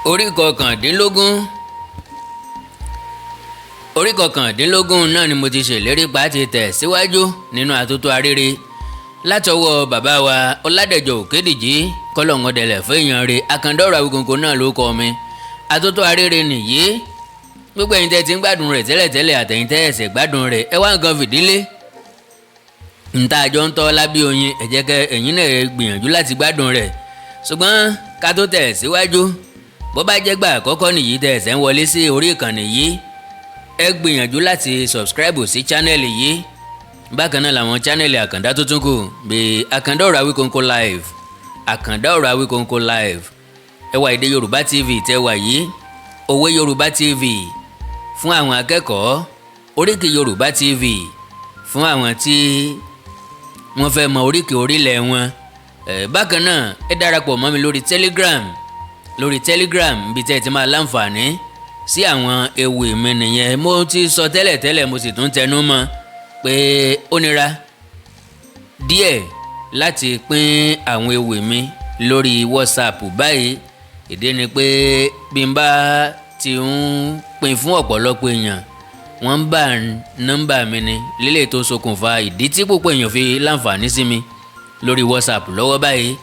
Orí 19, orí 19 náà ni mo ti ṣèlérí pa ti tẹ̀ síwájú nínú Àtótó Arére látọwọ́ bàbá wa Ọládẹ̀jọ Òkèdìjì, kọ́lọ́ngọdẹ̀lẹ̀ fún èèyàn rẹ̀. Àkàndọ̀rọ̀ Awíkonko náà ló kọ́ mi. Àtótó Arére nìyí. Gbogbo ẹ̀yin tẹ́ ti ń gbádùn rẹ̀ tẹ́lẹ̀tẹ́lẹ̀, àtẹ̀yin tẹ́ ẹ̀sẹ̀ gbádùn rẹ̀, ẹ wá nǹkan fìdílé nta àjọ ń tọ́ lábí oyin. Ẹ jẹ́ kẹ́ ẹ̀yin náà gbìyànjú láti gbádùn rẹ̀. Ṣùgbọ́n ká tó tẹ̀ síwájú, bó bá jẹ́ gbà àkọ́kọ́ nìyí tẹ́ ẹ̀sẹ̀ ń wọlé sí orí ìkànnì yìí, ẹ gbìyànjú láti subscribe sí channel yìí. Bákan náà làwọn channel Àkàndá tó tún kù bíi Àkàndá Ọ̀rọ̀ Awíkonko Live, Àkàndá Ọ̀rọ̀ Awíkonko Live, Ẹwà Èdè Yorùbá TV tẹ́ wà yìí, Òwe Yorùbá TV fún àwọn akẹ́kọ̀ọ́, Oríkì Yorùbá TV fún àwọn tí wọ́n fẹ́ mọ oríkì orílẹ̀ wọn. Bákan náà, ẹ darapọ̀ mọ́ mi lórí Telegram. Lórí Telegram, ibi tẹ́ ẹ ti máa láǹfààní sí àwọn ewì mi nìyẹn. Mo ti sọ tẹ́lẹ̀tẹ́lẹ̀, mo sì tún tẹnu mọ́ pé ó nira díẹ̀ láti pín àwọn ewì mi lórí WhatsApp báyìí. Ìdí ni pé bí n bá ti ń pín fún ọ̀pọ̀lọpọ̀ èèyàn, wọ́n ń bá nọ́mbà mi ni lélẹ̀, tó ṣokùnfà ìdí tí púpọ̀ èèyàn fi láǹfààní sí mi lórí WhatsApp lọ́wọ́ báyìí.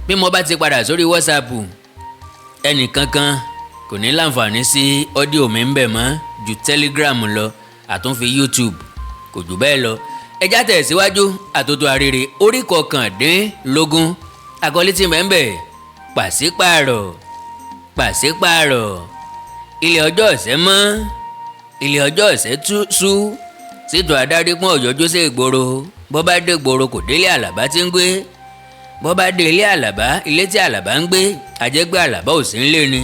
Bí mo bá ti padà sórí WhatsApp, ẹnìkankan kò ní láǹfààní sí audio mi ń bẹ̀ mọ́ ju Telegram lọ, àtúnfi YouTube, kò jù bẹ́ẹ̀ lọ. Ẹ já tẹ̀síwájú. Àtótó Arére, orí 19, àkọlé tí mẹ́ńbẹ̀: Pàṣípààrọ̀. Pàṣípààrọ̀. Ilé ọjọ́ ọ̀sẹ̀ mọ́, ilé ọjọ́ ọ̀sẹ̀ sú. Sítò adarí pọ́n ọ̀yọ́jú sí ìgboro. Bọ́ bá dé gboro, kò délé Àlàbá tí ń gbé. Bọ́ bá dé ilé Àlàbá, ilé tí Àlàbá ń gbé, àjẹgbé Àlàbá ò sí ńlé ni.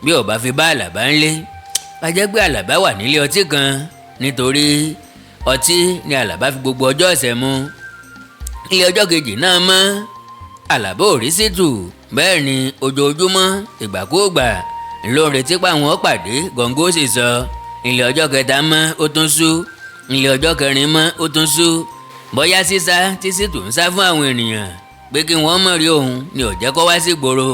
Bí ó bá fi bá Àlàbá ńlé, àjẹgbé Àlàbá wà nílé ọtí kan, nítorí ọtí ni Àlàbá fi gbogbo ọjọ́ ọ̀sẹ̀ mu. Ilé ọjọ́ kejì náà mọ́, Àlàbá ò rí Sítù. Bẹ́ẹ̀ ni ojoojúmọ́, ìgbàkúùgbà ló ń retí pé àwọn pàdé, gọ̀ǹgó sì sọ. Ilé ọjọ́ kẹta mọ́, ó tún sú. Ilé ọjọ́ kẹrin mọ́, ó tún sú. Bóyá sísá tí Sítù ń sá fún àwọn ènìyàn pé kí wọ́n mọ̀ rí òun ni ò jẹ́ kó wá sí ìgboro.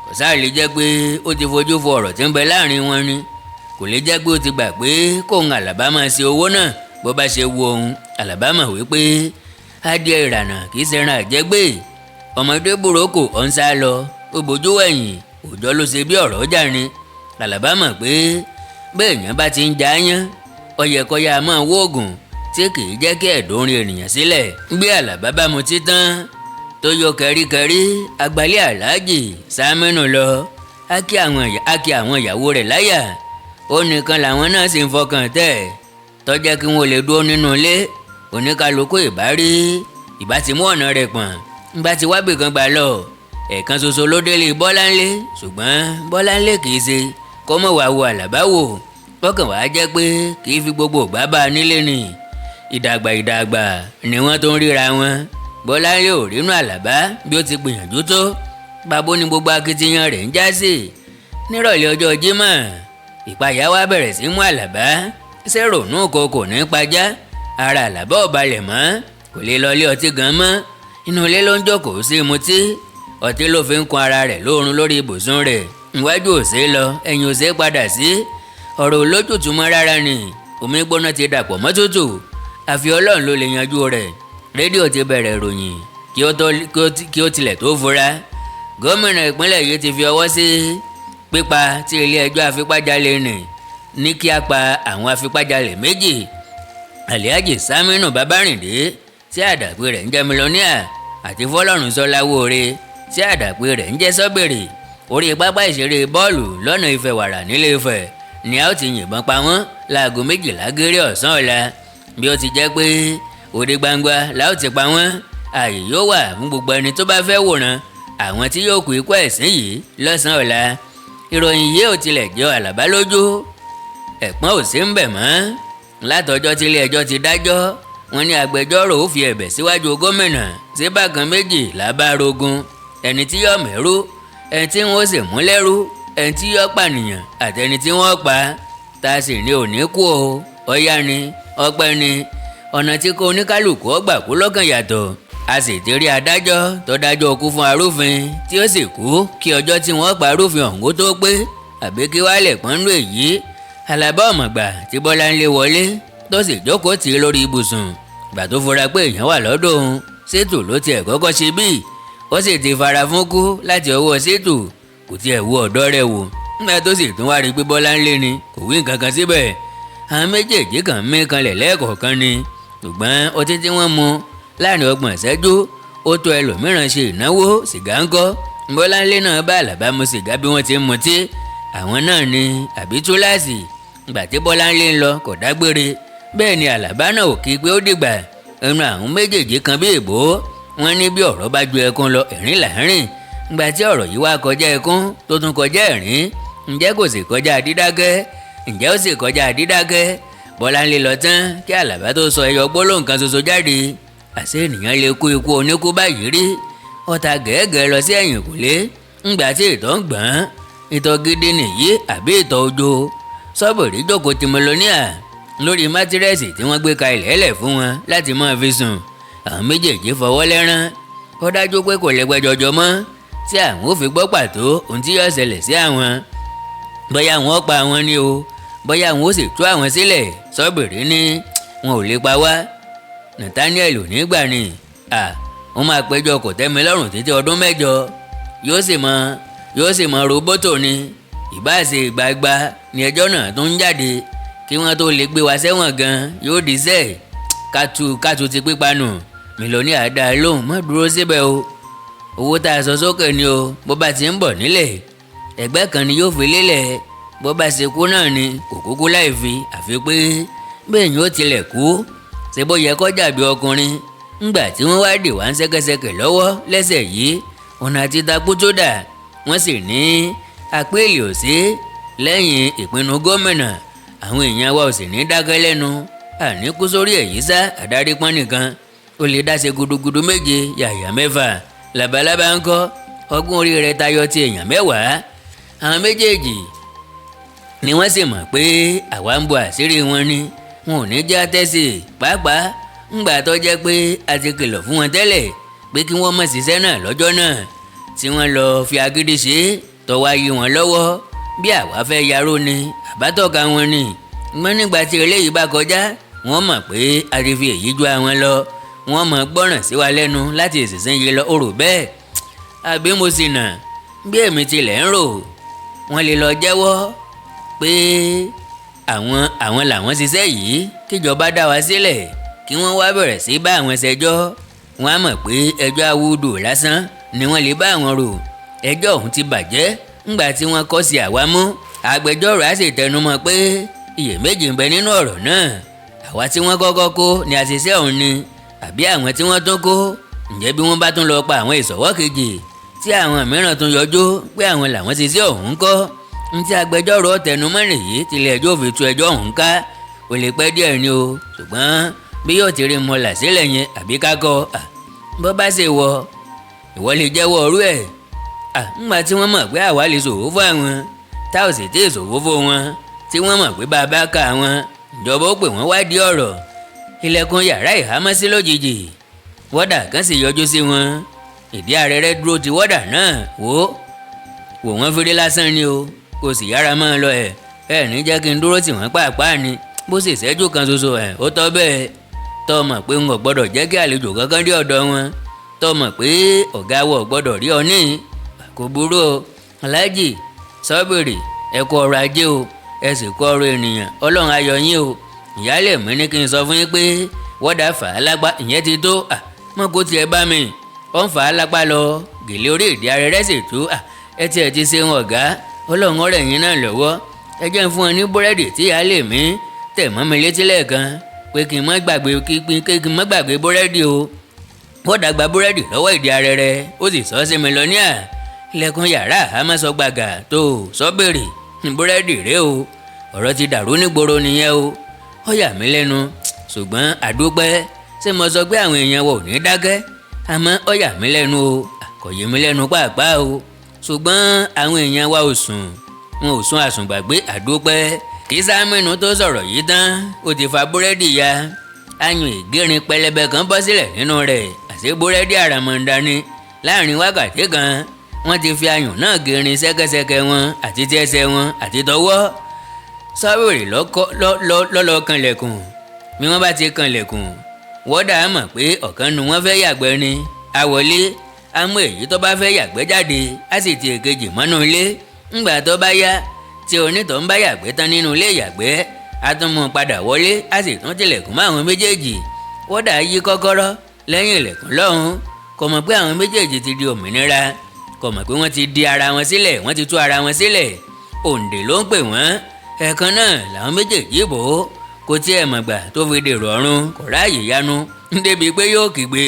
Kò sáà lè jẹ́ pé ó ti fojú fo ọ̀rọ̀ tí ń bẹ láàrin wọn ni. Kò lè jẹ́ pé ó ti gbà pé kóun Àlàbá máa ṣe owó náà bó bá ṣe wu òun. Àlàbá mọ̀ wípé adìẹ ìrànà kì í ṣẹran àjẹgbé. Ọmọdé burúkú ọ̀ ń sá lọ, ó bójú wẹ̀yìn, òòjọ́ ló ṣe bí ọ̀rọ̀ ọjà ni. Àlàbá mọ̀ pé béèyàn bá ti ń jayán, ó yẹ kó yá máa wó oògùn tí kì í jẹ́ kí ẹ̀dùn rin ènìyàn sílẹ̀. Bí Àlàbá bá mu títán tó yọ kẹríkẹrí agbalẹ̀ Aláàjì Sámínù lọ, á kí àwọn ìyàwó rẹ̀ láyà. Ó nìkan làwọn náà sì ń fọkàn tẹ̀ tó jẹ́ kí wọ́n lè dúró nínú ilé. Oníkálukú ìbá rí ìbá ti mú ọ̀nà rẹ̀ pọ̀n, ìbá ti wábì kan gbà lọ. Ẹ̀ẹ̀kan ṣoṣo ló délé Bọ́láńlé, ṣùgbọ́n Bọ́láńlé kì í ṣe kó mọ̀ wá wo Àlàbá wò. Kọ́kàn wá jẹ́ pé kì í fi gbogbo ìgbà bá a nílé ni. Ìdàgbà ìdàgbà ni wọ́n tó ń ríra wọn. Bọ́láńlé ò rínú Àlàbá bí ó ti gbìyànjú tó. Pàbó ni gbogbo akitiyan rẹ̀ ń já sí. Nírọ̀lẹ́ ọjọ́ Jímọ̀, ìpayà wá bẹ̀rẹ̀ sí mú Àlàbá. Ṣé rònú kò ní pajá? Ara Àlàbá ò balẹ̀ mọ́. Kò lè lọ ilé ọtí gan mọ́. Inú ilé ló ń jókòó sí mutí. Ọtí ló fi ń kun ara rẹ̀ lóorun lórí ibùsùn rẹ̀. Iwájú ò ṣeé lọ, ẹ̀yìn ò ṣeé padà sí. Ọ̀rọ̀ olójútùú mọ́ rárá ni. Omi gbóná ti dàpọ̀ mọ́ tútù, àfi Ọlọ́run ló lè yanjú rẹ̀. Rédíò ti bẹ̀rẹ̀ ìròyìn kí ó tilẹ̀ tó fura. Gómìnà ìpínlẹ̀ yìí ti fi ọwọ́ sí pípa tí ilé ẹjọ́ afipájalè nì ní kí á pa àwọn afipájalè méjì, Alhaji Saminu Babárìndé tí àdàpè rẹ̀ ń jẹ́ Mílíọ̀nìà, àti Fọlọ́runṣọ́lá Wóore tí àdàpè rẹ̀ ń jẹ́ Sọ́bèrè. Orí pápá ìṣeré bọ́ọ̀lù lọ́nà Ifẹ̀ Wàrà nílé Ifẹ̀ ni a ó ti yìnbọn pa wọ́n láago 12 géré ọ̀sán ọ̀la. Bí ó ti jẹ́ pé òde gbangba la ó ti pa wọ́n, ààyè yóò wà fún gbogbo ẹni tó bá fẹ́ wòran àwọn tí yóò kú ikú ẹ̀sín yìí lọ́sàn-án ọ̀la. Ìròyìn yìí ò tilẹ̀ jọ Àlàbá lójú. Ẹ̀pọ́n ò sí ń bẹ̀ mọ́ látọjọ́ tí ilé ẹjọ́ ti dájọ́. Wọ́n ní agbẹjọ́rò ó fi ẹ̀bẹ̀ síwájú gómìnà sí bákan méjì lábárogun: ẹni tí yóò mẹ́rú, ẹni tí wọ́n sì mú lẹ́rú, ẹni tí yóò pànìyàn àti ẹni tí wọ́n pa. Tá a sì ní òní kú o, ọ̀yá ni ọpẹ́ ni. Ọ̀nà tí kò oníkálukú ọgbà kú lọ́kàn yàtọ̀. A sì ti rí adájọ́ tó dájọ́ ikú fún arúfin tí ó sì kú kí ọjọ́ tí wọ́n pa arúfin ọ̀hún ó tó pé. Àbí kí wàá lè pọ́nlú èyí? Àlàbá ọ̀mọ̀gbà tí Bọ́láńlé wọlé tó sì jókòó tì í lórí ibùsùn. Gbà tó fura pé èèyàn wà lọ́dọ̀ òun, Ṣètù ló tiẹ̀ kọ́kọ́ ṣe bíi ó sì ti fara fún kú láti ọwọ́ Ṣètù, kò tiẹ̀ wo ọ̀dọ́ rẹ̀ wò. Nígbà tó sì tún wá rí i pé Bọ́láńlé ni, kò wí nǹkan kan síbẹ̀. Àwọn méjèèjì kàn mí kanlẹ̀ lẹ́ẹ̀kọ̀ọ̀kan ni, ṣùgbọ́n ọtí tí wọ́n mu láàrin 30 ìṣẹ́jú ó tó ẹlòmíràn ṣe ìnáwó. Sìgá ńkọ́? Bọ́láńlé náà bá Àlàbá mu sìgá bí wọ́n ti ń mutí àwọn náà ni, àbí túláàsì. Ìgbà tí Bọ́láńlé ń lọ kò dágbére, bẹ́ẹ̀ ni Àlàbá náà ò kí pé ó dìgbà. Ẹnu àwọn méjèèjì kan bí èbó. Wọ́n ní bí ọ̀rọ̀ bá ju ẹkún lọ, ẹ̀rín là ń rìn. Ìgbà tí ọ̀rọ̀ yìí wá kọjá ẹkún tó tún kọjá ẹ̀rín, ǹjẹ́ kò sì kọjá dídákẹ́? Ǹjẹ́ ó sì kọjá dídákẹ́? Bọ́láńlé lọ tán kí Àlàbá tó sọ ẹyọ gbólóhùn kan ṣoṣo jáde. Àṣé ènìyàn lè kú ikú oníkú báyìí rí? Ó ta gẹ́gẹ́ lọ sí ẹ̀yìnkùlé. Ńgbà tí ìtọ̀ ń gbọ̀n, ìtọ̀ gidi nìyí àbí ìtọ̀ ojo? Sọ́bìrì jókòó ti mọlọ́níà lórí mátírẹ́sì tí wọ́n gbé ka ilẹ̀ ẹlẹ̀ fún wọn láti máa fi sùn. Àwọn méjèèjì fọwọ́ lẹ́rán. Ó dájú pé kò lè pẹ́ jọjọ mọ́ tí àwọn ò fi gbọ́ pàtó ohun tí yóò ṣẹlẹ̀ sí àwọn, bóyá wọn pa àwọn ni o, bóyá wọn ó sì tú àwọn sílẹ̀. Sọ́bìrì ní wọn ò lè pa wá, Nathaniel ò ní gbà ní à wọ́n máa péjọ kò tẹ́ mi lọ́rùn títí ọdún 8, yóò sì mọ roboto ni. Ìbáṣe ìgbàgbà ni ẹjọ́ náà tó ń jáde kí wọ́n tó lè gbé wa sẹ́wọ̀n gan yóò di sẹ́ẹ̀ kátù kátù ti pípa nù. Mílíọ̀nù dá lóhùn, má dúró síbẹ̀ o, owó tá a sọ sókè ni o. Bó bá ti ń bọ̀ nílẹ̀, ẹgbẹ́ kan ni yóò fi lélẹ̀. Bó bá ṣe kú náà ni kò kúkú láì fi, àfi pé bẹ́ẹ̀ ni ó tilẹ̀ kú. Ṣé bó yẹ kó dàbí ọkùnrin? Ńgbà tí wọ́n wá dè wá ń ṣẹ́kẹ́ṣẹkẹ̀ lọ́wọ́ lẹ́sẹ̀ yìí, ọ̀nà àti takú tó dà wọ́n sì ní àpéèlì ò sí lẹ́yìn ìpinnu gómìnà. Àwọn èèyàn wa ò sì ní dákẹ́ lẹ́nu, àní kú sórí èyí sá. Àdárí pọ́n nìkan ó lè dá ṣe gudugudu méje yàyà mẹ́fà. Labalábá ń kọ́, ọgbọ́n orí rẹ̀ tayọ ti èèyàn 10. Àwọn méjèèjì ni wọ́n sì mọ̀ pé àwa ń bo àṣírí wọn ni, wọn ò ní já tẹ́sí pàápàá. Ńgbà tó jẹ́ pé a ti kìlọ̀ fún wọn tẹ́lẹ̀ pé kí wọ́n má ṣiṣẹ́ náà lọ́jọ́ náà, tí wọ́n lọ fi agídí ṣe é tó wá yí wọn lọ́wọ́, bí àwa fẹ́ yaró ni àbátọ́ka wọn ni. Gbọ́n nígbà tí eléyìí bá kọjá, wọ́n mọ̀ pé a ti fi èyí ju àwọn lọ, wọ́n mọ̀ gbọ́ràn sí wa lẹ́nu láti ìsinsìnyí lọ. Ó rò bẹ́ẹ̀ àbí mo sì nà? Bí èmi tilẹ̀ ń rò, wọ́n lè lọ jẹ́wọ́ pé àwọn làwọn ṣiṣẹ́ yìí, kíjọba dá wa sílẹ̀, kí wọ́n wá bẹ̀rẹ̀ sí bá àwọn ṣẹjọ́. Wọ́n á mọ̀ pé ẹjọ́ awúdò lásán ni wọ́n lè bá àwọn rò. Ẹjọ́ ọ̀hún ti bàjẹ́ ńgbà tí wọ́n kọ́ sí àwa mú. Agbẹjọ́rò á sì tẹnumọ́ pé iyèméjì ń bẹ nínú ọ̀rọ̀ náà. Àwa tí wọ́n kọ́kọ́ kó ni àṣìṣe ọ̀hún ni, àbí àwọn tí wọ́n tún kó? Ǹjẹ́ bí wọ́n bá tún lọ pa àwọn ìṣọ̀wọ́ kejì tí àwọn mìíràn tún yọjú pé àwọn làwọn ṣiṣẹ́ ọ̀hún kọ́? Ntí agbẹjọ́rò tẹnumọ́ nìyí tilẹ̀ ẹjọ́ fi tú ẹjọ́ ọ̀hún ká. Ò lè pẹ́ díẹ̀ ni o, ṣùgbọ́n bí yóò ti rí mọ́là sílẹ̀ yẹn àbí kákọ́ bó bá ṣe wọ ìwọ lè jẹ́wọ́ ọrú ẹ̀. Ńgbà tí wọ́n mọ̀ pé àwa lè ṣòwò fún àwọn, tá ò sì tí ì ṣòwò fún wọn, tí wọ́n mọ̀ pé bàbá ká àwọn, ìjọba ó pè wọ́n wádìí ọ̀rọ̀. Ilẹ̀kùn yàrá ìhámọ́ sí lójijì, wọ́dà kan sì yọjú sí wọn. Ìdí arẹrẹ dúró ti wọ́dà náà wò wò wọ́n fèrè lásán ni o, kò sì yára máa lọ. Ẹ̀ ẹ̀ ní jẹ́ kí n dúró tì wọ́n pàápàá ni, bó sì ṣẹ́jú kan ṣoṣo. Ẹ̀ ó tọ́ bẹ́ẹ̀. Tọ́ mọ̀ pé n ò gbọ́dọ̀ jẹ́ kí àlejò kankan dé ọ̀dọ̀ wọn, tọ́ mọ̀ pé ọ̀gá wọ̀ gbọ́dọ̀ rí ọ ní. Kò burú o, aláàjì sọ́bìrì, ẹ kú ọrọ̀ ajé o, ẹ sì kú ọrọ̀ ènìyàn, Ọlọ́run ayọ̀ yín o. Ìyáálé mi ní kí n sọ fún yín pé wọ́dà fà á lápá. Ìyẹn ti tó mọ́ kó tiẹ̀ bá mi. Ó ń fà á lápá lọ, gèlè orí ìdí arẹrẹ sì tú. Ẹ tiẹ̀ ti ṣe wọn ọ̀gá, Ọlọ́run ọ̀rẹ́ yín náà lọ́wọ́. Ẹ jẹ́ n fún ọ ní búrẹ́dì tí ìyáálé mi tẹ̀ mọ́ mi létí lẹ́ẹ̀kan pé kí n má gbàgbé búrẹ́dì o. Wọ́dà gba búrẹ́dì lọ́wọ́ ìdí arẹrẹ, ó sì sọ sí mi lọ ní à ilẹ̀kùn yàrá àmọ́sọ gbàgà tó sọ bèrè búrẹ́dì rèé o. Ọ̀rọ̀ ti dàrú nígboro nìyẹn o. Ó yà mí lẹ́nu, ṣùgbọ́n àdúpẹ́. Ṣé mo sọ pé àwọn èèyàn wa ò ní dákẹ́? Àmọ́ ó yà mí lẹ́nu o, kò yé mi lẹ́nu pàápàá o, ṣùgbọ́n àwọn èèyàn wa ò sùn, wọn ò sùn àsùngbàgbé, àdúpẹ́. Kí Sámínú tó sọ̀rọ̀ yìí tán, ó ti fa búrẹ́dì ya, ayùn ìgérin pẹlẹbẹ kan bọ́ sílẹ̀ nínú rẹ̀. Àṣé búrẹ́dì àràmọ̀ǹdà ni. Láàrin wákàtí kan wọ́n ti fi ayùn náà gerin ṣẹ́kẹ́ṣẹkẹ̀ wọn àti tí ẹsẹ̀ wọn àti tọwọ́. Sọ́bìrì lọ́lọ́ kanlẹ̀kùn. Bí wọ́n bá ti kanlẹ̀kùn, wọ́dà á mọ̀ pé ọ̀kan nu wọ́n fẹ́ yàgbẹ́ ni. A wọlé, á mú èyí tó bá fẹ́ yàgbẹ́ jáde, á sì ti èkejì mọ́nú ilé. Ńgbà tó bá yá tí onítọ̀ ń bá yàgbẹ́ tán nínú ilé ìyàgbẹ́, á tún mú un padà wọlé, á sì tún tilẹ̀kùn mọ́ àwọn méjèèjì. Wọ́dà yí kọ́kọ́rọ́ lẹ́yìn ilẹ̀kùn lọ́hùn. Kò mọ̀ pé àwọn méjèèjì ti di òmìnira. Kò mọ̀ pé wọ́n ti di ara wọn sílẹ̀, wọ́n ti tú ara wọn sílẹ̀. Òǹdè ló ń pè wọ́n. Ẹ̀ẹ̀kan náà làwọn méjèèjì bò ó. Kò tiẹ̀ mọ̀gbà tó fi dèrò ọ̀run, kò ráàyè yanu débi pé yóò kígbe.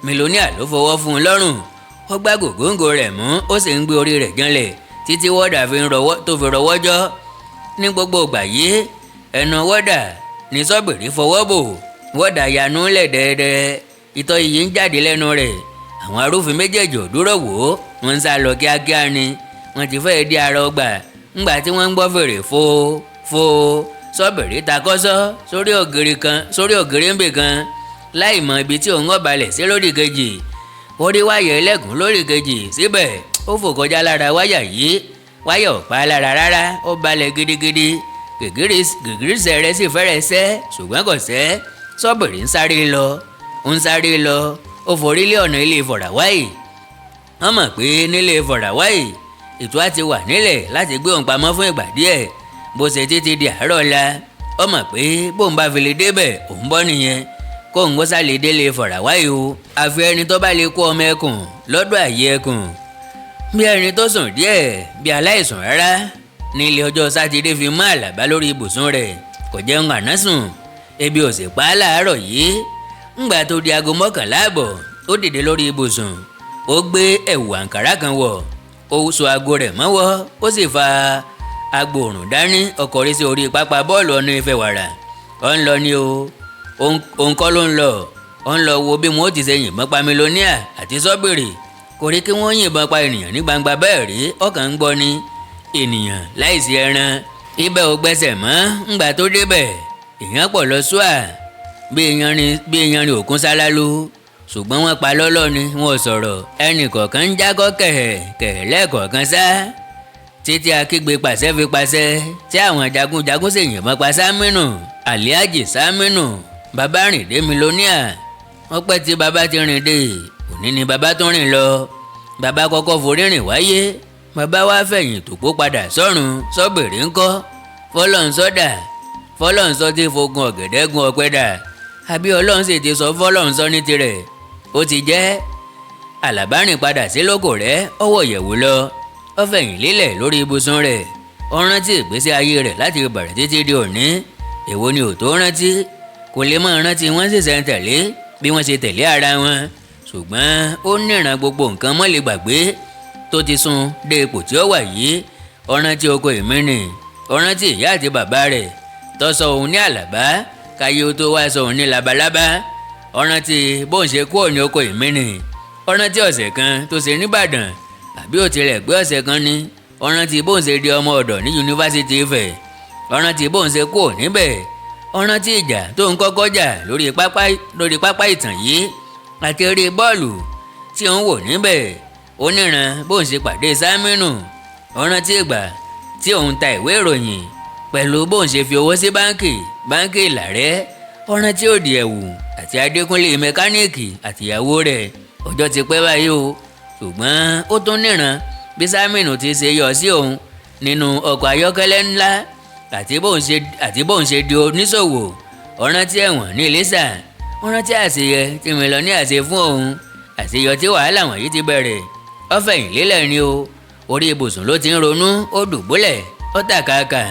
Mílíọ̀nìà ló fọwọ́ fún un lọ́rùn. Ó gbá gògóńgò rẹ̀ mú, ó sì ń gbé orí rẹ̀ janlẹ̀ títí wọ́dà tó fi rọwọ́ jọ́. Ní gbogbo ìgbà yìí, ẹnu wọ́dà ní Sọ́bìrì fọwọ́ bò. Wọ́dà yanu lẹ̀ dẹ́ẹ́dẹ́, ìtọ́ yìí ń jáde lẹ́nu rẹ̀. Àwọn arúfin méjèèjì ò dúró wò ó, wọ́n ń sá lọ kíákíá ni. Wọ́n ti fẹ́ẹ́ di ara ọgbà ńgbà tí wọ́n ń gbọ́ fèrè fo fo. Sọ́bìrì takọ́sọ́ sórí ògiri kan, sórí ògiri ńbì kan, láì mọ ibi tí òun ọ̀balẹ̀ sí lórí kejì. Ó rí wáyà ẹlẹ́gùn lórí kejì, síbẹ̀ ó fò kọjá lára wáyà yìí. Wáyà ò pa lára rárá, ó balẹ̀ gidigidi. Gìgírísẹ̀ rẹ̀ sì fẹ́rẹ̀ sẹ́, ṣùgbọ́n kò sẹ́. Sọ́bìrì ń sáré lọ, ń sáré lọ, ó forí lé ọ̀nà ilé Fọ̀ràwáì. Wọ́n mọ̀ pé nílé Fọ̀ràwáì ètò á ti wà nílẹ̀ láti gbé òun pamọ́ fún ìgbà díẹ̀, bó ṣe títí di àárọ̀ la. Ó mọ̀ pé bóun bá fi lè débẹ̀, òun bọ́ nìyẹn. Kóun kó sá lè délé Fọ̀ràwáì o. Àfi ẹni tó bá lè kó ọmọ ẹkùn lọ́dọ̀ àyè ẹkùn. Bí ẹni tó sùn díẹ̀, bí aláìsùn rárá ní ilé ọjọ́ Sátidé fi mọ́ Àlàbá lórí ibùsùn rẹ̀. Kò jẹun àná sùn, ebi ò sì pa á láàárọ̀ yìí. Ńgbà tó di aago 11:30, ó dìde lórí ibùsùn, ó gbé ẹ̀wù àǹkárá kan wọ̀, ó so aago rẹ̀ mọ́wọ́, ó sì fa agbòòrùn dání, ó kọrí sí orí pápá bọ́ọ̀lù ọ̀nà Ìfẹ́wàrà. Ó ń lọ ní o, òun kọ́ ló ń lọ. Ó ń lọ wo bí wọn ó ti ṣe yìnbọn pa Mílíọ̀nìà àti Sọ́bìrì. Kò rí kí wọ́n yìnbọn pa ènìyàn ní gbangba bẹ́ẹ̀ rí, ọkàn ń gbọ́ ni ènìyàn láìsí ẹran. Ibẹ̀ ò gbẹ́sẹ̀ mọ́. Ńgbà tó débẹ̀, èèyàn pọ̀ lọ sùà bí iyanrìn òkun sálálú, ṣùgbọ́n wọ́n pa lọ́lọ́ ni, wọn ò sọ̀rọ̀. Ẹnì kọ̀ọ̀kan ń jákọ́ kẹ̀hẹ̀ kẹ̀hẹ̀ lẹ́ẹ̀kọ̀ọ̀kan sá, títí akígbe pàṣẹ fi pàṣẹ tí àwọn jagunjagun sì yìnbọn pa Sámínù, Àlíájì Sámínù, bàbá rìn dé Mílíọ̀nìà. Wọ́n pẹ́ tí bàbá ti rìn dé, òní ni bàbá tó rìn lọ. Bàbá kọ́kọ́ forí rìn wáyé, bàbá wá fẹ̀yìn tòpó padà sọ́run. Sọ́bìrì ńkọ́? Fọlọ́nsọ́dà Fọlọ́nsọ́ ti fogun ọ̀gẹ̀dẹ̀ gun ọ̀pẹ dà, àbí Ọlọ́run sì ti sọ Fọlọ́nsọ́ ní tirẹ̀. Ó ti jẹ́. Àlàbá rìn padà sí lóko rẹ̀, ó wọ̀ yẹ̀wò lọ, ó fẹ̀yìn lélẹ̀ lórí ibùsùn rẹ̀. Ó rántí ìgbésí ayé rẹ̀ láti bẹ̀rẹ̀ títí di òní. Èwo ni ò tó rántí? Kò lè máa rántí wọ́n sì ṣe ń tẹ̀lé bí wọ́n ṣe tẹ̀lé ara wọn, ṣùgbọ́n ó níran gbogbo nǹkan mọ́ lè gbàgbé tó ti sún dé ipò tí ó wà yìí. Ó rántí oko ìmínì, ó rántí ìyá àti bàbá rẹ̀ tó sọ òun ní Àlàbá káyé ó tó wá sọ òun ní labalábá. Ó rántí bóun ṣe kúrò ní oko ìmínì. Ó rántí ọ̀sẹ̀ kan tó ṣe nìbàdàn, àbí ó tilẹ̀ gbé ọ̀sẹ̀ kan ni. Ó rántí bóun ṣe di ọmọ ọ̀dọ̀ ní yunifásitì Ifẹ̀. Ó rántí bóun ṣe kúrò níbẹ̀. Ó rántí ìjà tó ń kọ́kọ́ jà lórí pápá ìtàn yìí àti eré bọ́ọ̀lù tí òun wò níbẹ̀. Oníran bóun ṣe pàdé Sámínù. Ó rántí ìgbà tí òun ta ìwé ìròyìn pẹ̀lú bóun ṣe fi owó sí báńkì Ìlàrẹ́. Ó rántí òdì ẹ̀wù àti Adékúnlé mẹkáníìkì àtìyàwó rẹ̀. Ọjọ́ ti pẹ́ báyìí o, ṣùgbọ́n ó tún níran bí Sámínù ti ṣe yọ sí òun nínú ọkọ̀ ayọ́kẹ́lẹ́ ńlá àti bóun ṣe di oníṣòwò. Ó rántí ẹ̀wọ̀n ní Iléṣà. Ó rántí àṣeyẹ tí Mílíọ̀nìà ṣe fún òun, àṣeyọ tí wàhálà wọ̀nyí ti bẹ̀rẹ̀. Ó fẹ̀yìn lélẹ̀ ni o, orí ibùsùn ló ti ń ronú, ó dùbúlẹ̀, ó tàkàkà.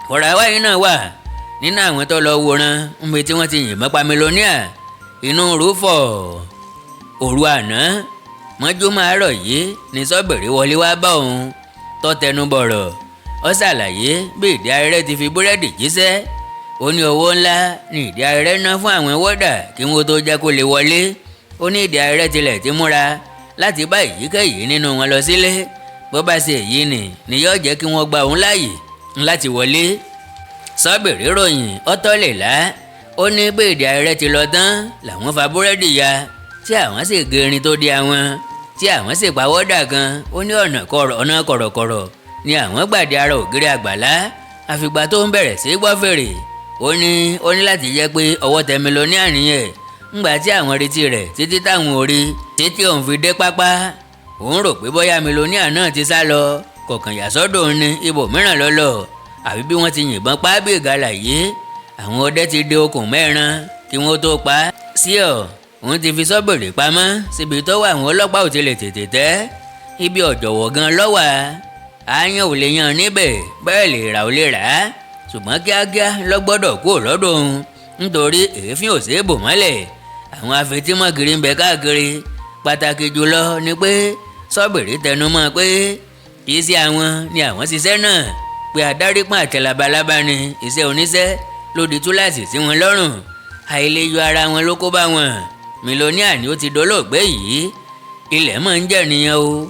Fọ̀ràwáì náà wà nínú àwọn tó lọ wòran níbi tí wọ́n ti yìnbọn pa Mílíọ̀nìà. Inú rúfọ̀ òru àná mọ́júmọ́ àárọ̀ yìí ní Sọ́bìrì wọlé wá bá òun tó tẹnu bọ̀rọ̀. Ó ṣàlàyé bí ìdí arẹ́rẹ́ ti fi búrẹ́dì jíṣẹ́. Ó ní owó ńlá ní ìdí arẹ́rẹ́ ná fún àwọn wọ́dà kí wọ́n tó jẹ́ kó lè wọlé. Ó ní ìdí arẹ́rẹ́ tilẹ̀ ti múra láti bá èyíkéyìí nínú wọn lọ sílé. Bó bá ṣe èyí ni yóò jẹ́ kí wọ́n gba òun láàyè láti wọlé. Sọ́bìrì ròyìn ọ̀tọ̀ lè lá. Ó ní bí ìdí arẹ́rẹ́ ti lọ tán làwọn fa búrẹ́dì ya. Tí àwọn sì gé irin tó di àwọn, tí àwọn sì pawọ́dà kan. Ó ní ọ̀nà kọ̀rọ̀kọ̀rọ̀ ni àwọn gbàdé ara ògiri àgbàlá, àfìgbà tó ń bẹ̀rẹ̀ sí gbọ́ fèrè. Ó ní láti jẹ́ pé ọwọ́ tẹ millionaire nìyẹn. Ńgbà tí àwọn retí rẹ̀ títí táwọn ò rí, títí òun fi dé pápá, òun rò pé bóyá millionaire náà ti sá lọ, kọ̀ọ̀kan yà sọ́dọ̀ òun ní ibòmíràn lọ́lọ́, àbí bí wọ́n ti yìnbọn pa á bí ìgalà yìí. Àwọn ọdẹ ti de okùn mẹ́ran kí wọ́n tó pa á. Sí ọ òun ti fi sọ́bìrì pamọ́ síbi tó wà, àwọn ọlọ́pàá ò ti lè tètè tẹ́. Ibi ọ̀jọ̀wọ̀ gan lọ́wà, àáyán ò lè yan níbẹ̀, bẹ́ẹ̀ lè rà ò lè rà á. Ṣùgbọ́n kíákíá ló gbọ́dọ̀ kúrò lọ́dọ̀ òun, nítorí èéfín ò ṣeé bò mọ́lẹ̀. Àwọn afetímọ́gìrì ń bẹ káàkiri. Pàtàkì jùlọ ni pé sọ́bìrì tẹnumọ́ pé kì í ṣe àwọn ni àwọn ṣiṣẹ́ náà, pé adarípọ̀n àti labalábá ni iṣẹ́ oníṣẹ́ ló di túláàsì sí wọn lọ́rùn. Àìlèyọ ara wọn ló kó bá wọn. Millionaire ni ó ti dolóògbé yìí. Ilẹ̀ mọ̀ ń jẹ́ nìyẹn o,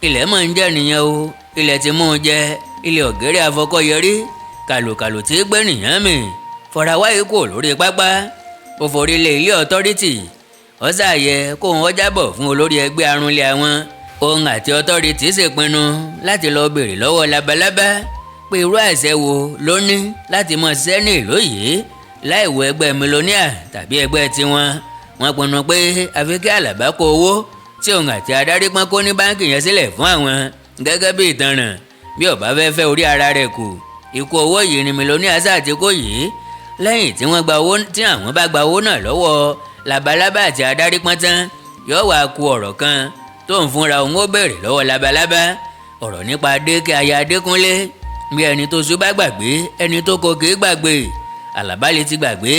ilẹ̀ mọ̀ ń jẹ́ nìyẹn o. Ilẹ̀ ti mú un jẹ ilẹ̀ ọ̀gẹ́rẹ́ afọkọ́yẹrí kàlòkàlò tí gbé nìyẹn mì. Fọ̀ràwáyé kò lórí pápá, ó forí lé ilé authority. Ó ṣàyẹ kóun ó jábọ̀ fún olórí ẹgbẹ́ arúnlé àwọn. Òun àti authority ṣèpinnu láti lọ béèrè lọ́wọ́ labalábá pé irú àṣẹ wo ló ní láti mọ ṣiṣẹ́ ní ìlú yìí láì wo ẹgbẹ́ millionaire tàbí ẹgbẹ́ tiwọn. Wọ́n pinnu pé àfi kí Àlàbá kó owó tí òun àti adarí pọ́n kó ní báńkì yẹn sílẹ̀ fún àwọn gẹ́gẹ́ bí ìtanràn, bí ó bá fẹ́ fẹ́ orí ara rẹ̀ kù. Ikú owó yìí ni millionaire sáà ti kó yìí. Lẹ́yìn tí wọ́n gba owó, tí àwọn bá gba owó náà lọ́wọ́ labalábá àti adarí pọ́n tán, yóò wá ku ọ̀rọ̀ kan tó ń fúnra òun ó béèrè lọ́wọ́ labalábá, ọ̀rọ̀ nípa Adékẹ́ aya Adékúnlé. Bí ẹni tó ṣú bá gbàgbé, ẹni tó kọ kì í gbàgbé. Àlàbá lè ti gbàgbé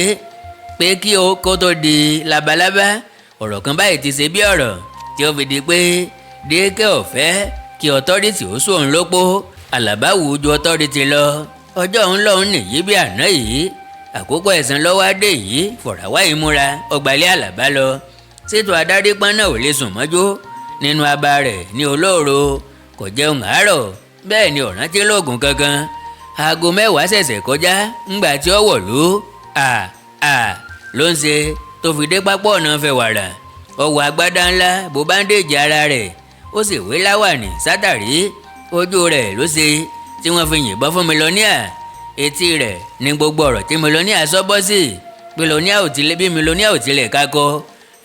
pé kí o kó tó di labalábá, ọ̀rọ̀ kan báyìí ti ṣe bí ọ̀rọ̀ tí ó fi di pé Dékẹ́ ò fẹ́ kí authority ó sóun lópó. Àlàbá wù ú ju authority lọ. Ọjọ́ òun lọ́hùn nìyí bí àná yìí. Àkókò ẹ̀sán lọ́wọ́ adé yìí. Fọ̀ràwáyé múra ọgbàlẹ̀ Àlàbá lọ. Ṣètò adarí pọ́n náà ò lè sùn mọ́jú nínú abá rẹ̀ ní olóòro. Kò jẹun àárọ̀, bẹ́ẹ̀ ni ò rántí lóògùn kankan. Aago 10 ṣẹ̀ṣẹ̀ kọjá ńgbà tí ó wọ̀lú. À à ló ń ṣe tó fi dé pápá ọ̀nà fẹ́ wàrà. Ó wọ agbádá ńlá bó bandage ara rẹ̀, ó sì wé láwàní sátàrí. Ojú rẹ̀ ló ṣe tí wọ́n fi yìnbọn fún millionaire. Etí rẹ̀ ní gbogbo ọ̀rọ̀ tí millionaire sọ bọ́ sí. Millionaire ò tilẹ̀ bí millionaire ò tilẹ̀ kakọ,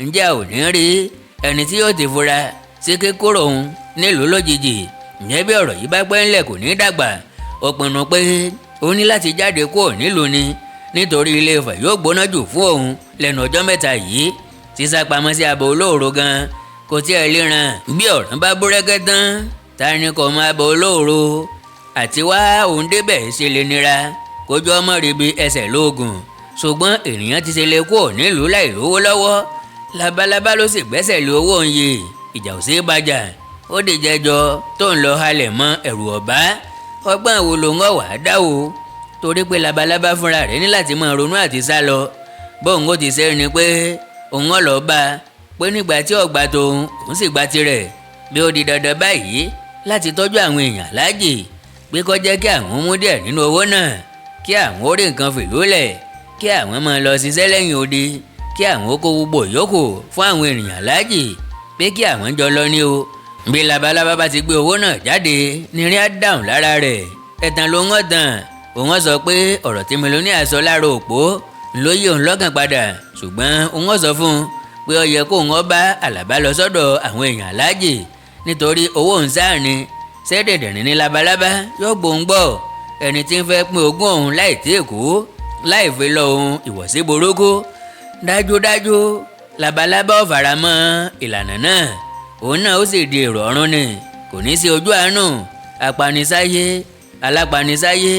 ǹjẹ́ ò ní rí ẹni tí yóò ti fura sí kíkúrò òun nílùú lójijì? Ǹjẹ́ bí ọ̀rọ̀ yìí bá pẹ́ ńlẹ̀, kò ní dàgbà? Ó pinnu pé ó ní láti jáde kúrò nílùú ni, nítorí Ilé Ifẹ̀ yóò gbóná jù fún òun lẹ́nu ọjọ́ mẹ́ta yìí. Sísá pamọ́ sí abọ́ olóòrò gan kò tiẹ̀ lè ràn. Bí ọ̀ràn bá búrẹ́kẹ́ tán, ta ni kò mọ abọ́ olóòrò? Àti wá òun débẹ̀ ṣe lè nira, kójú ọmọ rí bí ẹsẹ̀ lóògùn. Ṣùgbọ́n ènìyàn ti ṣe lè kúrò nílùú láì lówó lọ́wọ́? Labalábá ló sì gbẹ́sẹ̀ lé owó òun yìí. Ìjà ò sí bàjà, ó dìjẹjọ tó ń lọ halẹ̀ mọ́ ẹ̀rù ọ̀bá. Ọgbọ́n wo ló ń wà á dá o? Torí pé labalábá fúnra rẹ̀ ní láti máa ronú àti sá lọ. Bóun ó ti ṣe ni pé òun ọ̀ lọ́ọ́ bá a pé nígbà tí ọ̀gbà tóun, òun sì gba tirẹ̀, bí ó di dandan báyìí láti tọ́jú àwọn èèyàn láàjì, pé kó jẹ́ kí àwọn mú díẹ̀ nínú owó náà, kí àwọn ó rí nǹkan fìlú lẹ̀, kí àwọn máa lọ ṣiṣẹ́ lẹ́yìn odi, kí àwọn ó kó gbogbo yòókù fún àwọn ènìyàn láàjì, pé kí àwọn jọ lọ ní o. Bí labalábá bá ti gbé owó náà jáde, nírin á dáhùn lára rẹ̀. Ẹ̀tàn ló ń tàn. Òun sọ pé ọ̀rọ̀ tí millionaire sọ lára òpó ló yí òun lọ́kàn padà, ṣùgbọ́n òun sọ fún un pé ó yẹ kóun ó bá Àlàbá lọ sọ́dọ̀ àwọn èèyàn aláàjì, nítorí owó òun sáà ni. Ṣé ní labalábá yóò gbóhùn gbọ́? Ẹni tí ń fẹ́ pín ogún òun láì tí ì kú, láì fi lọ òun ìwọ̀sí burúkú. Dájúdájú, labalábá ò fara mọ́ ìlànà náà. Òun náà ó sì di èrò ọ̀run ni, kò ní sí ojú àánú. Apanisáyé, alápanisáyé,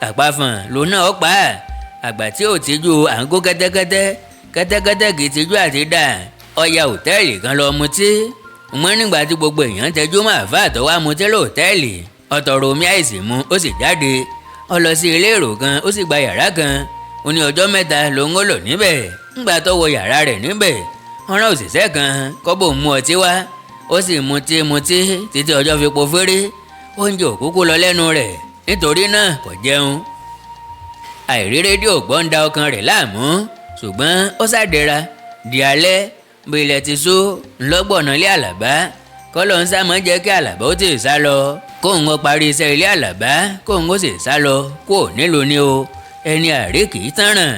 àpàfọ̀n lòun náà ó pa á. Àgbà tí ò tijú à ń kó kẹ́tẹ́kẹ́tẹ́, kẹ́tẹ́kẹ́tẹ́ kì í tijú àti dà. Ó ya hòtẹ́ẹ̀lì kan lọ mutí. Wọ́n nígbà tí gbogbo èèyàn tẹjú mọ́ àfáà tó wá mutí lóòtẹ́ẹ̀lì, ó tọrọ omi ice mu, ó sì jáde. Ó lọ sí ilé èrò kan, ó sì gba yàrá kan. Ó ní ọjọ́ 3 lòun ó lò níbẹ̀. Ńgbà tó wọ yàrá rẹ̀ níbẹ̀, wọ́n rán òṣìṣẹ́ kan kó bò mú ọtí wá. Ó sì mutí mutí títí ọjọ́ fi po féré. Oúnjẹ òkúkú lọ lẹ́nu rẹ̀, nítorí náà kò jẹun. Àìrí rédíò gbọ́ ń da ọkàn rẹ̀ láàmú, ṣùgbọ́n ó ṣàdéra di alẹ́. Bí ilẹ̀ ti ṣú ńlọ́gbọ̀nà ilé Àlàbá, kọ́lọ́ ń sá mọ́ jẹ́ kí Àlàbá ó tì sá lọ, kóun ó parí iṣẹ́ ilé Àlàbá, kóun ó sì sá lọ kó nílùú ni o. Ẹni àrí kì í tánràn.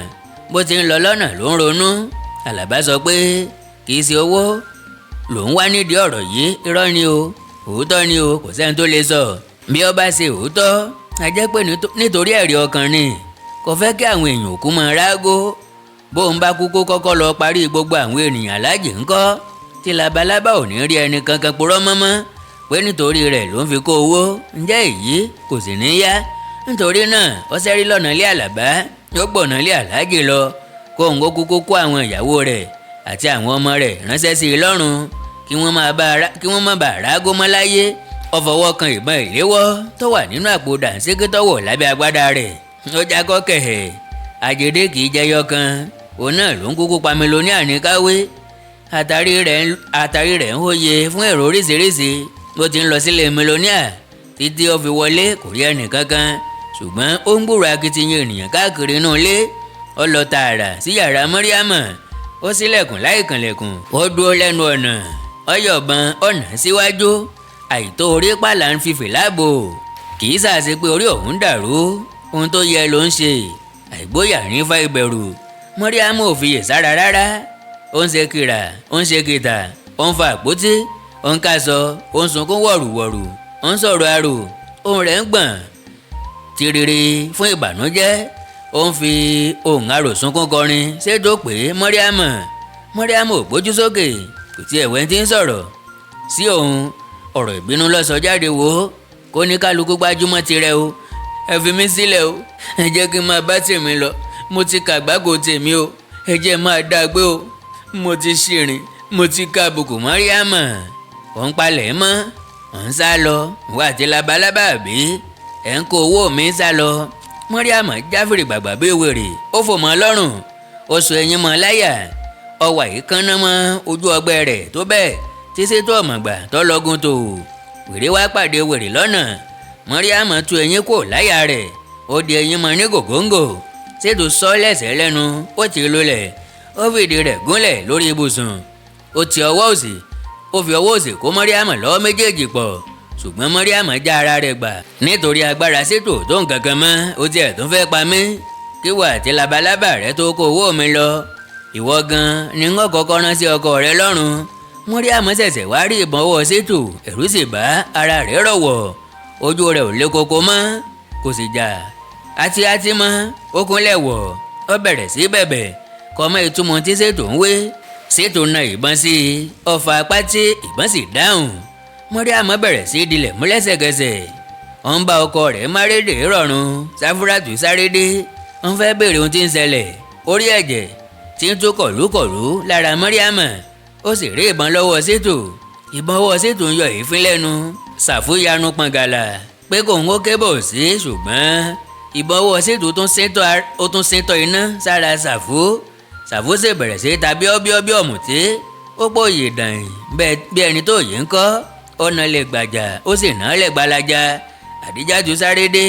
Bó ti ń lọ lọ́nà ló ń ronú. Àlàbá sọ pé kì í ṣe owó lòun wá nídìí ọ̀rọ̀ yìí. Irọ́ ni o, òótọ́ ni o, kò sẹ́ni tó lè sọ. Bí ó bá ṣe òótọ́, a jẹ́ pé nítorí ẹ̀rí ọkàn ni, kò fẹ́ kí àwọn èèyàn òkú mọ rágó. Bóun bá kú, kó kọ́kọ́ lọ parí gbogbo àwọn ènìyàn alájì ńkọ́, tí labalábá ò ní rí ẹni kankan purọ́ mọ́mọ́ pé nítorí rẹ̀ ló ń fi kó owó. Ǹjẹ́ èyí kò sì ní yá? Nítorí náà, ó ṣẹ́rí lọ́nà ilé Àlàbá, ó gbọ̀nà ilé Aláàjì lọ. Kóun ó kúkú kó àwọn ìyàwó rẹ̀ àti àwọn ọmọ rẹ̀ ránṣẹ́ sí i lọ́rùn, kí wọ́n má bàa rágó mọ́ láyé. Ó fọwọ́ kan ìbọn ìléwọ́ tó wà nínú àpò dànsíkí tó wọ̀ lábẹ́ agbádá rẹ̀. Ó jákọ́ kẹ̀hẹ̀. Àjèdè kì í jẹyọ kan, òun náà ló ń kúkú pa mílíọ̀nù àníkáwé. Àtàrí rẹ̀ ń hóye fún èrò oríṣiríṣi. Bó ti ń lọ sílé mílíọ̀nù títí ó fi wọlé, kò rí ẹnì kankan, ṣùgbọ́n ó ń gbúrò akitiyan ènìyàn káàkiri inú ilé. Ó lọ tààrà sí yàrá Mọ́ríàmọ̀, ó ṣílẹ̀kùn láì kànlẹ̀kùn. Ó dúró lẹ́nu ọ̀nà, ó yọ̀bọ̀n ọ̀nà síwájú. Àìtó orí pàlà ń fi fìlà bò. Kì í ṣàṣe pé orí òun dàrú, ohun tó yẹ ló ń ṣe. Àìgbóyà ní fa ìbẹ̀rù. Mọ́ríàmù ò fiyè sára rárá. Ó ń ṣe kìrà, ó ń ṣe kìtà, ó ń fa àpótí, ó ń kásọ, ó ń sunkún wọ̀rùwọ̀rù, ó ń sọ̀rọ̀ arò. Ohùn rẹ̀ ń gbọ̀n tiriri fún ìbànújẹ́. Ó ń fi ohùn arò sunkún kọrin ṣètò pé Mọ́ríàmù. Mọ́ríàmù ò gbójú sókè, kò tiẹ̀ wẹ́ tí ń sọ̀rọ̀ sí òun. Ọ̀rọ̀ ìbínú ló sọ jáde. Wò ó, kó ní kálukú gbájúmọ́ tirẹ̀ o. Ẹ fi mí sílẹ̀ o, ẹ jẹ́ kí n máa bá tèmi lọ. Mo ti kàgbákò tèmi o, ẹ jẹ́ máa dá gbé o. Mo ti ṣìrìn, mo ti ka àbùkù. Mọ́ríàmù, ò ń palẹ̀ mọ́, ò ń sá lọ. Ìwà àti labalábá àbí ẹ̀ ń kó owó mi sá lọ? Mọ́ríàmù jáfìrì gbàgbà bí wèrè. Ó fò mọ́ lọ́rùn, ó so eyín mọ́ láyà, ọwà ìkànnà mọ́ ojú ọgbẹ́ rẹ̀ tó bẹ́ẹ̀ tí sétò ọ̀mọ̀gbà tó lọ́gùn tó. Wèrè wá pàdé wèrè lọ́nà. Mọ́ríàmù tú eyín kò láyà rẹ̀, ó di eyín mọ́ ní gògóńgò. Ṣètò sọ lẹ́sẹ̀ lẹ́nu, ó ti lulẹ̀, ó fìdí rẹ̀ gúnlẹ̀ lórí ibùsùn. Ó ti ọwọ́ òsì, ó fi ọwọ́ òsì kó Mọ́ríàmù lọ́wọ́ méjèèjì pọ̀, ṣùgbọ́n Mọ́ríàmù já ara rẹ̀ gbà nítorí agbára ṣètò tó nǹkan kan mọ́. Ó tiẹ̀ tún fẹ́ pa mí kí wà àti labalábà rẹ tó kó owó mi lọ. Ìwọ gan ni ń kọ́kọ́ rán sí ọkọ rẹ lọ́rùn. Mọ́ríàmù ṣẹ̀ṣẹ̀ wá rí ìbọn ọwọ́ ṣètò, ẹ̀rù sì bá ara rẹ̀ rọ̀wọ̀, ojú rẹ̀ ò lé koko mọ́, kò sì jà àti àti mọ́. Ó kúnlẹ̀ wọ̀, ó bẹ̀rẹ̀ sí bẹ̀bẹ̀. Kò mọ ìtumọ̀ tí ṣètò ń wé. Ṣètò na ìbọn sí i, ọfà apá tí ìbọn sì dáhùn. Mọ́ríàmù bẹ̀rẹ̀ sí dilẹ̀ mú lẹ́sẹ̀kẹsẹ̀. Ó ń bá ọkọ rẹ̀ márédè rọ̀rùn. Sáfúrátù sáré dé, ó ń fẹ́ béèrè ohun tí ń ṣẹlẹ̀. Orí ẹ̀jẹ̀ tí ń tú kọ̀lúkọ̀lú lára Mọ́ríàmù, ó sì rí ìbọn lọ́wọ́ ṣètò. Ìbọn ọwọ́ ṣètò ń yọ èéfín lẹ́nu. Ṣàfúyanu pọ̀ngàlà pé kò ń kébò sí, ṣùgbọ́n ìbọn ọwọ́ ṣètò ó tún ṣètò iná sára Ṣàfú. Ṣàfú sì bẹ̀rẹ̀ sí ta bíọ́bíọ́ bí ọ̀mùtí. Ó pòyì dàn bí ẹni tó yìí ń kọ́. Ọ̀nà lè gbàjà, ó sì ná lè gbalaja. Àdíjájú sáré dé.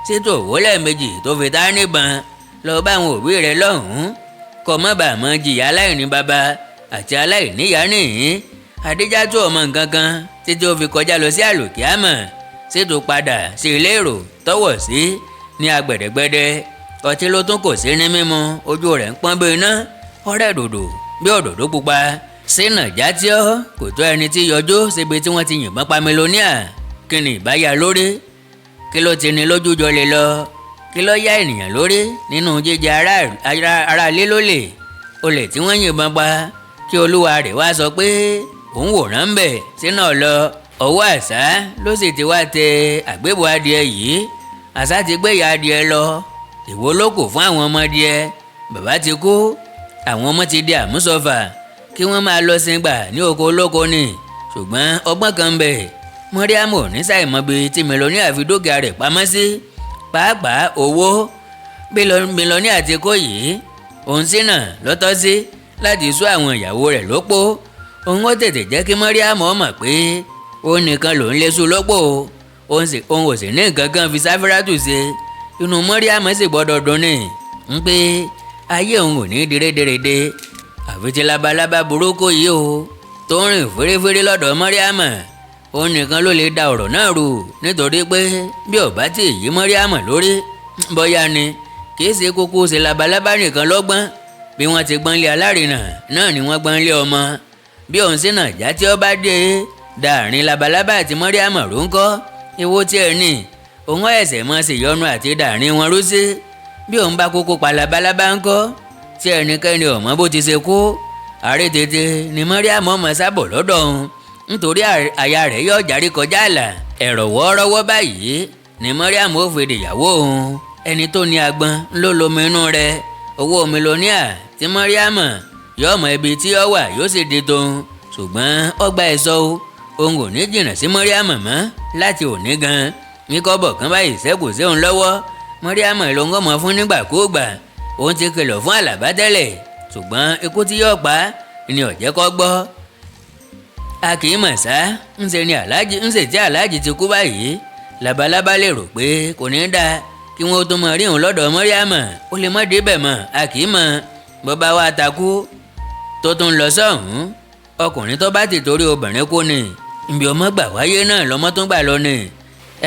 Ṣètò òwò lẹ́ẹ̀mejì tó fi tá níbọn lọ bá àwọn òbí rẹ̀ lọ́hùn-ún, kọ́ mọ́ bàá mọ́ jìyà aláìní bàbá àti aláìníyá nìyí. Àdíjájú ọmọ nǹkan kan títí ó fi kọjá lọ sí àlòkíámọ̀. Ṣètò padà sí ilé èrò tọwọ́ sí ní agbẹ̀dẹ̀gbẹ̀dẹ̀. Ọtí ló tún kò sí ní mímu. Ojú rẹ̀ ń pọ́n bí iná, ọ̀rẹ́ dòdò bí òdòdó pupa sínà játíọ́. Kò tó ẹni tí yọjú síbi tí wọ́n ti yìnbọn pa mílíọ̀nìà. Kí ni ìbáyà lórí? Kí ló ti ní lójú jọ lè lọ? Kí ló yá ènìyàn lórí nínú jíjẹ ará ilé lólè, olè tí wọ́n yìnbọn pa, kí olúwa rẹ̀ wá sọ pé òun wòran ń bẹ̀ sínú ọ̀lọ́? Ọwọ́ àṣà ló sì ti wá tẹ àgbébọ̀ adìẹ yìí. Àṣà ti gbé ìyá adìẹ lọ. Èwo ló kù fún àwọn ọmọ adìẹ? Bàbá ti kú, àwọn ọmọ ti di àmúṣọfà, kí wọ́n máa lọ sìngbà ní oko olóko ni. Ṣùgbọ́n ọgbọ́n kan ń bẹ. Mọ́ríàmù ní ṣàìmọ̀bi tí mílíọ̀nìà fi dúkìá rẹ̀ pamọ́ sí, pàápàá owó mílíọ̀nìà ti kó yìí. Òun sínà lọ́tọ́ sí láti sú àwọn ìyàwó rẹ̀ lópó. Òun ó tètè jẹ́ kí Mọ́ríàmù mọ̀ pé òun nìkan lòún lè sú lópó, òun ò sì ní nǹkan kan fi Sáfírátù ṣe. Inú Mọ́ríàmù sì gbọ́dọ̀ dùn ní ń pé ayé òun ò ní di rédèrèdè. Àfi tí labalábá burúkú yìí o tó ń rìn fèrèfèrè lọ́dọ̀ Mọ́ríàmọ̀, òun nìkan ló lè da ọ̀rọ̀ náà rú, nítorí pé bí ó bá tí yí Mọ́ríàmọ̀ lórí bóyá ni. Kì í ṣe kókó ṣe labalábá nìkan lọ́gbọ́n. Bí wọ́n ti gbọ́n lé alárinà náà ni wọ́n gbọ́n lé ọmọ. Bí òun sì náà já tí ó bá dé dàárín labalábá àti Mọ́ríàmọ̀ ló ń kọ́ ìwọ tí ẹ ní òun ẹ̀sẹ̀ mọ́ sí yọnu àti dàárín wọn rú sí. Bí òun bá kókó pa labalábá ń kọ́, tí ẹnikẹ́ni ọ̀mọ́ bó ti ṣe kú, àárẹ̀ tètè ni Mọ́ríàmọ̀ ọmọ sábọ̀ lọ́dọ̀ òun, nítorí aya rẹ̀ yóò járí kọjá àlà. Ẹ̀rọ wọ́ọ́rọ́wọ́ báyìí ni Mọ́ríàmọ̀ ó fi dìyàwó òun. Ẹni tó ní agbọ́n ló lomi inú rẹ̀, owó mílíọ̀nìà tí Mọ́ríàmọ̀ yóò mọ ibi tí ó wà yóò sì di tòun. Ṣùgbọ́n ọgbà ẹ̀sọ́ o, òun ò ní jìnnà sí Mọ́ríàmọ̀ mọ́ láti òní gan. Ní kọ́bọ̀ kan báyìí ṣẹ́kù sí òun lọ́wọ́, Mọ́ríàmọ̀ ló ń gọ́mọ fún nígbàkúùgbà. Òun ti kìlọ̀ fún Àlàbá tẹ́lẹ̀, ṣùgbọ́n ikú tí yóò pa ni ó jẹ́ kó gbọ́. A kì í mọ̀ sá, ńṣe ni Aláàjì ńṣe tí Aláàjì ti kú báyìí. Labalábá lè rò pé kò ní í dáa kí wọ́n tó mọ rí òun lọ́dọ̀ Mọ́ríàmọ̀, ó lè má débẹ̀ mọ́. A kì í mọ̀ bọ́bá wa takú tó tún lọ sọ́hún. Ọkùnrin tó bá ti torí obìnrin kú ni ibi ọmọ gbà wáyé náà lọ́mọ tó gbà lọ ni.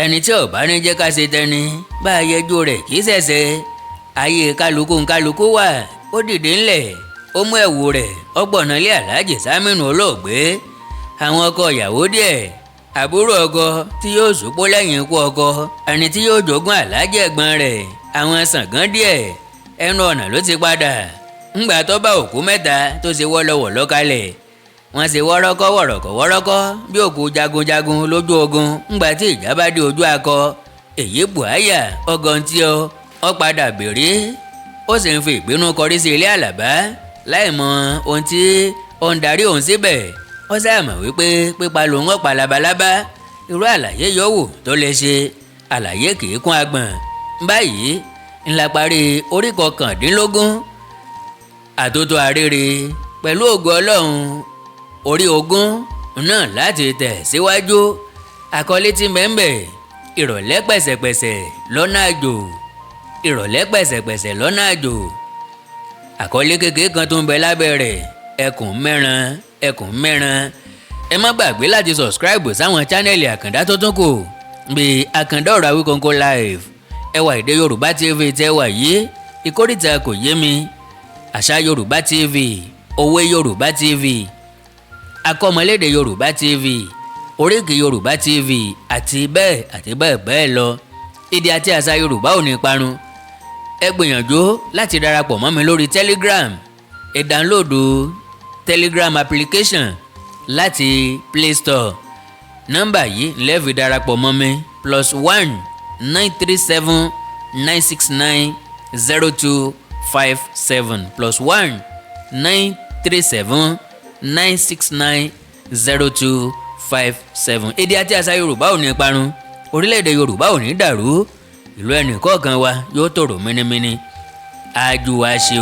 Ẹni tí ò bá ní jẹ́ ká ṣe tẹni bá a yẹjú rẹ̀ kì í ṣẹ̀ṣẹ̀. Ayé kálukú kálukú wà. Ó dìde ńlẹ̀, ó mú ẹ̀wù rẹ̀, ó gbọ̀nà ilé Aláàjì Sámínù olóògbé. Àwọn ọkọ ìyàwó díẹ̀, àbúrò ọkọ tí yóò ṣùpọ̀ lẹ́yìn ikú ọkọ, ẹni tí yóò jogún Aláàjì ẹ̀gbọ́n rẹ̀, àwọn Ṣàngán díẹ̀. Ẹnu ọ̀nà ló ti padà ńgbà tó bá òkú mẹ́ta tó ṣe wọ́lọ́wọ́lọ́ kalẹ̀. Wọ́n ṣe wọ́rọ́kọ́ wọ̀rọ̀kọ́ wọ́rọ́kọ́ bí òkú jagunjagun lójú ogun ńgbà tí ìjà bá dé ojú akọ. Èyí buhaya ọgọ́ntì ọ padà béèrè, ó sì ń fi ìbínú kọrí sí ilé Àlàbá láì mọ ohun tí ó ń darí òun síbẹ̀. Ó sáà mọ̀ wípé pípa lòun ọ̀pá labalábá. Irú àlàyé yòówù tó lè ṣe, àlàyé kì í kún agbọ̀n. Báyìí ńlá parí orí 19 Àtótó Arére. Pẹ̀lú ògo Ọlọ́run, orí 20 náà láti tẹ̀ síwájú. Àkọlé tí mẹ́ńbẹ̀: Ìrọ̀lẹ́ pẹ̀sẹ̀pẹ̀sẹ̀ lọ́nà àjò. Ìrọ̀lẹ́ pẹ̀sẹ̀pẹ̀sẹ̀ lọ́nà àjò. Àkọlé kékeré kan tó ń bẹ lábẹ́ rẹ̀: Ẹkùn mẹ́ran, ẹkùn mẹ́ran. Ẹ má gbàgbé láti subscribe sáwọn channel Àkàndá tó tún kù, bíi Àkàndá Ọ̀rọ̀ Awíkonko Live, Ẹwà Èdè Yorùbá TV tẹ́wà yìí, Ìkórìtà Kò Yé Mi, Àṣà Yorùbá TV, Òwe Yorùbá TV, Akọ́mọlédè Yorùbá TV, Oríkì Yorùbá TV, àti bẹ́ẹ̀ àti bẹ́ẹ̀ bẹ́ẹ̀ lọ. Èdè àti àṣà Yorùbá ò ní parun. Ẹ gbìyànjú láti darapọ̀ mọ́ mi lórí Telegram. Ẹ download Telegram application láti Play Store. Nọ́mbà yìí lẹ fi darapọ̀ mọ́ mi: +1 937 969 0257, +1 937 969 0257. Èdè àti àṣà Yorùbá ò ní parun, orílẹ̀-èdè Yorùbá ò ní dàrú, ìlú ẹnì kọ̀ọ̀kan wa yóò tòrò mínímíní. Ájú wa ṣe o.